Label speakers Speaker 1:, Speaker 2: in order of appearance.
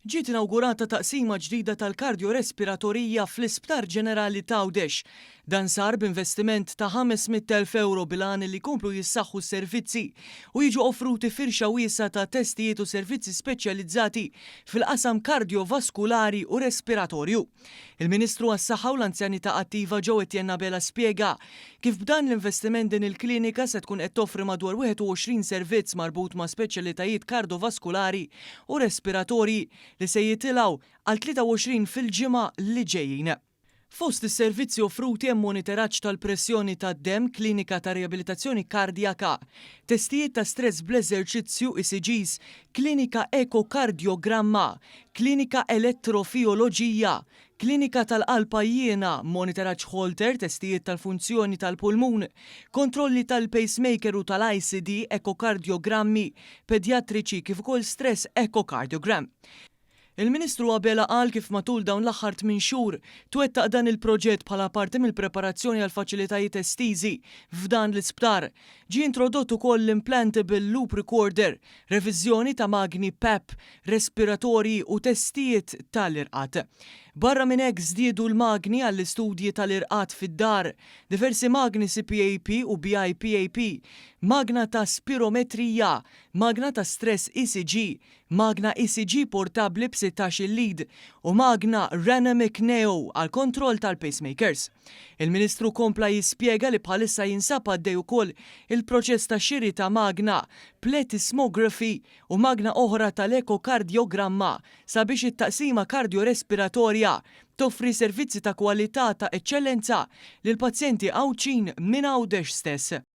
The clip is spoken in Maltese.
Speaker 1: Ġiet inawgurata taqsima ġdida tal-kardjorespiratorija fl-Isptar Ġenerali t'Għawdex. Dan sar b'investiment ta' €500,000 bil-għan li jkomplu jissaħħu s-servizzi u jiġu offruti firxa wiesgħa ta' testijiet u servizzi speċjalizzati fil-qasam kardjovaskulari u respiratorju. Il-Ministru għas-Saħħa u l-Anzjanità Attiva Joe Etienne Abela spjega kif b'dan l-investiment din il-klinika se tkun qed toffri madwar 21 servizz marbut ma' speċjalitajiet kardovaskulari u respiratorji li se jitilgħu għal 23 fil-ġimgħa li ġejjin. Fost is-servizzi offruti hemm moniteraġġ tal-pressjoni tad-demm, klinika ta' riabilitazzjoni kardjaka, testijiet ta' stress bl-eżerċizzju, ECGs, klinika ekokardiogramma, klinika elettrofijoloġija, klinika tal-qalb għajjiena, moniteraġġ Holter, testijiet tal-funzjoni tal-pulmun, kontrolli tal-pacemaker u tal-ICD, ekokardiogrammi pedjatriċi kif ukoll stress echocardiogram. Il-Ministru Abela qal kif matul dawn l-aħħar tminn xhur twettaq dan il-proġett bħala parti mill-preparazzjoni għal faċilitajiet estiżi f'dan l-isptar. Ġie introdott ukoll l-implantable loop recorder, reviżjoni ta' magni PAP, respiratorji u testijiet tal-irqad. Barra minn hekk żdiedu l-magni għall-istudji tal-irqad fid-dar, diversi magni CPAP u BiPAP, magna ta' spirometrija, magna ta' stress ECG, magna ECG portabbli b'16-il lead u magna Ranamic Neo għall-kontroll tal-pacemakers. Il-Ministru kompla jispjega li bħalissa jinsab għaddej ukoll il-proċess ta' xiri ta' magna plethysmography u magna oħra tal-ekokardiogramma sabiex it-taqsima kardiorespiratorja toffri servizzi ta' kwalità ta' eċċellenza lill-pazjenti Għawdxin minn Għawdex stess.